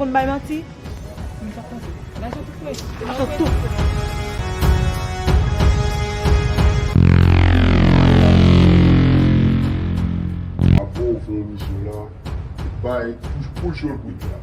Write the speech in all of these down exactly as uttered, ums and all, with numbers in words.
M bay manti. M t ap panse. Lajan tout fre. Lajan tout. Apo fè yon misyon la. Bay pou, pou chòl pou la.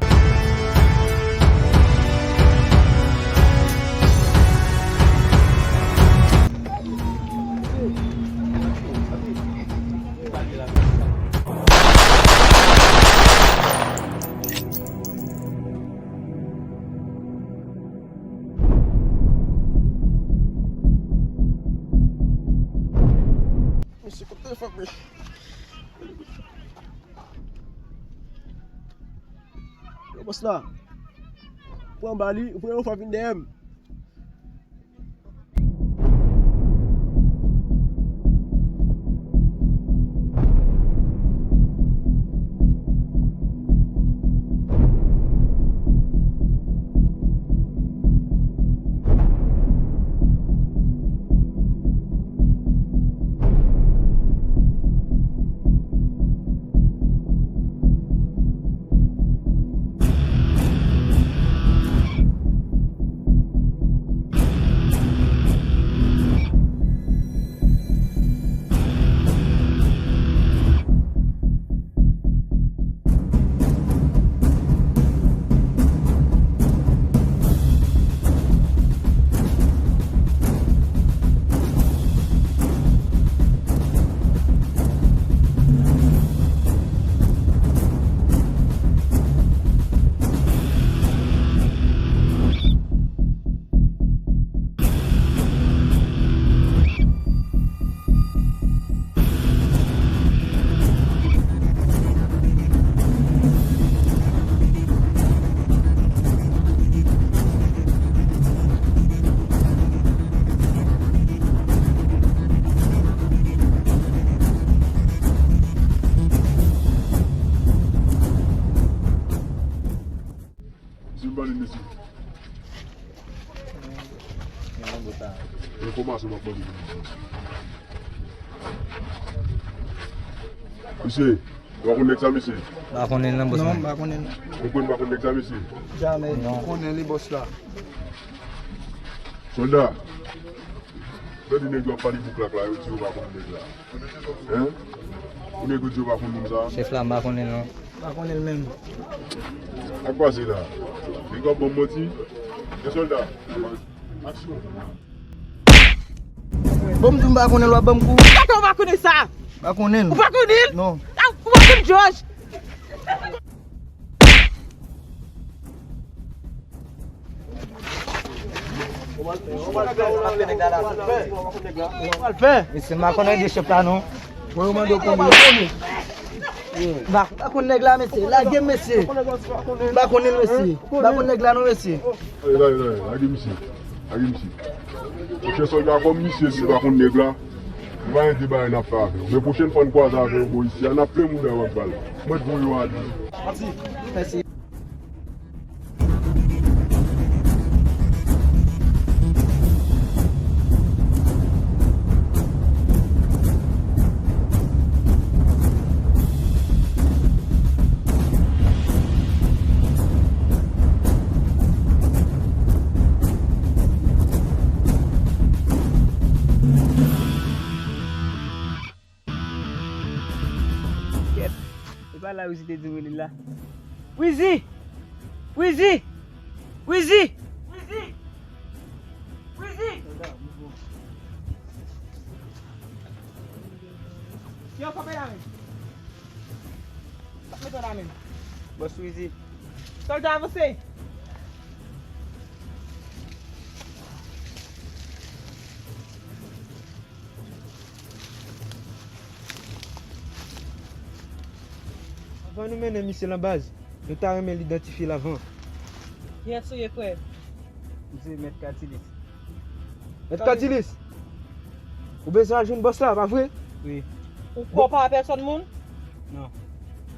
Mesye, kote telefòn mwen? Yo, bòs la. Pran ba li, ou pran yon fwa vin dèyè m. Mesye, m pale, mesye. Enfòmasyon m ap mande pou misye. Mesye, ou pa konn nèg sa, mesye? M pa konnen l non, bòs mwen. Non, m pa konnen l. Ou konn pa konn nèg sa, mesye? Jamè. Non. M konnen li, bòs la. Sòlda, tande nèg yo ap pale bouk la, yo di yo pa konn nèg la. Hein? Ou nèg yo di yo pa konn moun sa? Chèf la, m pa konnen l non. M pa konnen l menm. Sa k pase la? Nèg yo ap ban m manti? Gen sòlda. Aksyon. Bon, m di w m pa konnen l, w ap ban m kou? Kaka, ou pa konnen sa? M pa konnen l. Ou pa konnen l? Non. A, ou pa konn Jòj? Misye, m pa konn ede chèf la non. Mwen, yo mande w konbyen. M pa, m pa konn nèg la, mesye. Lage m, mesye. M pa konnen l, mesye. M pa konn nèg la non, mesye. Lage, lage, lage, lage misye. Lage misye. Monchè sòlda, kòm misye di l pa konn nèg la, nou pa gen de bagay n ap fè avè w. Men pwochèn fwa n kwaze avè w bò isi a, n ap plen mouda w ak bal. Mwen t voye w ale. Mèsi. Kèt. E pa la Wizi te di m rele l la. Wizi! Wizi! Wizi! Wizi! Wizi! Yo, kanpe la men. Mete w la men. Bòs Wizi. Sòlda, avanse. Anvan nou mennen misye lan baz, nou ta renmen l idantifye l avan. Kiyès ou ye, frè? M se Mèt Katilis. Mèt Katilis, ou bezwen al jwenn bòs la, pa vre? Wi. Ou kwè w pa wè pèsòn moun? Non.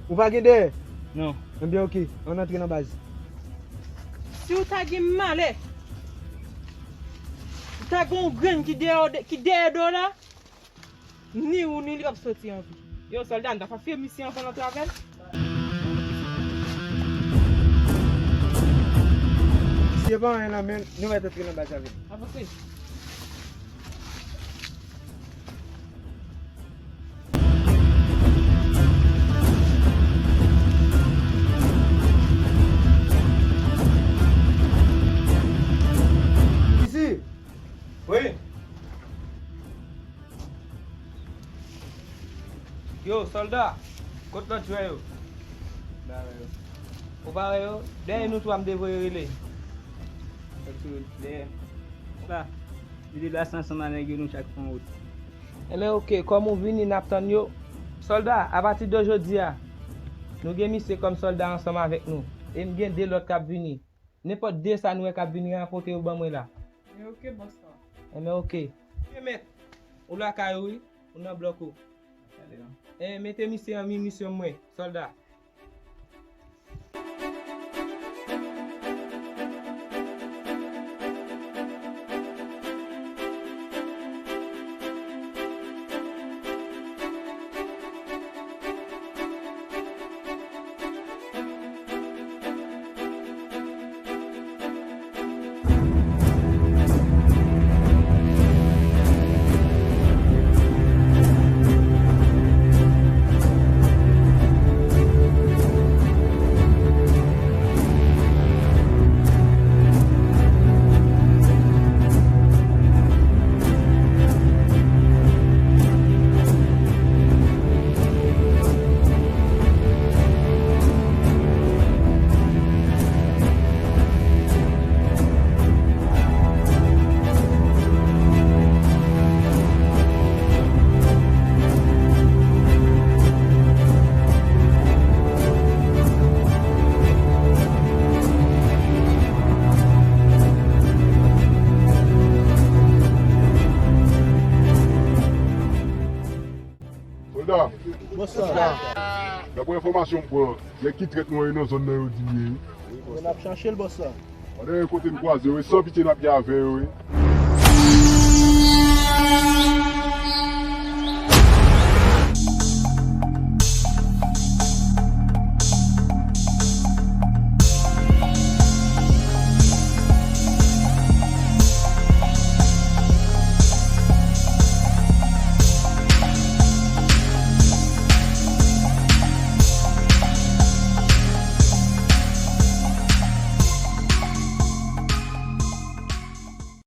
Ou pa gen dèyè? Non. Ebyen, oke, ann antre nan baz. Si w ta gen malè, w ta gen yon grenn ki dèyè, ki dèyè do w la, ni ou ni li p ap soti an vi. Yo, sòlda, n ta frape misye anvan l antre avè l. Bon, anyen nan men, nou mèt antre nan baz avè l. Avanse. Isi. Wi. Yo, sòlda, kot lòt jwè yo? Ou pa wè yo? Dèyè nou twa m te voye rele. Yo tou dèyè. La, li te pase ansanm ak nèg yo, nou chak pran wout. Enben, oke, kòm ou vini, n ap tann yo. Sòlda, apati de jodi a, nou gen misye kòm sòlda ansanm avèk nou. E m gen de lòt k ap vini. Nenpòt de sa nou wè k ap vini a, pote yo ban mwen la. Men oke, bòs la. Enben, oke. Oke, mèt. Ou lakay ou, wi. Ou nan blòk ou. Gade non. E, mete misye an minisyon mwen, sòlda. Sòlda. Bòs la. Daprè enfòmasyon m pran, nèg ki trèt nou an nan zòn nan yo di m ye wi. N ap chache l, bòs la. Pandan yon kote n kwaze yo, e san pitye n ap gen avè yo wi.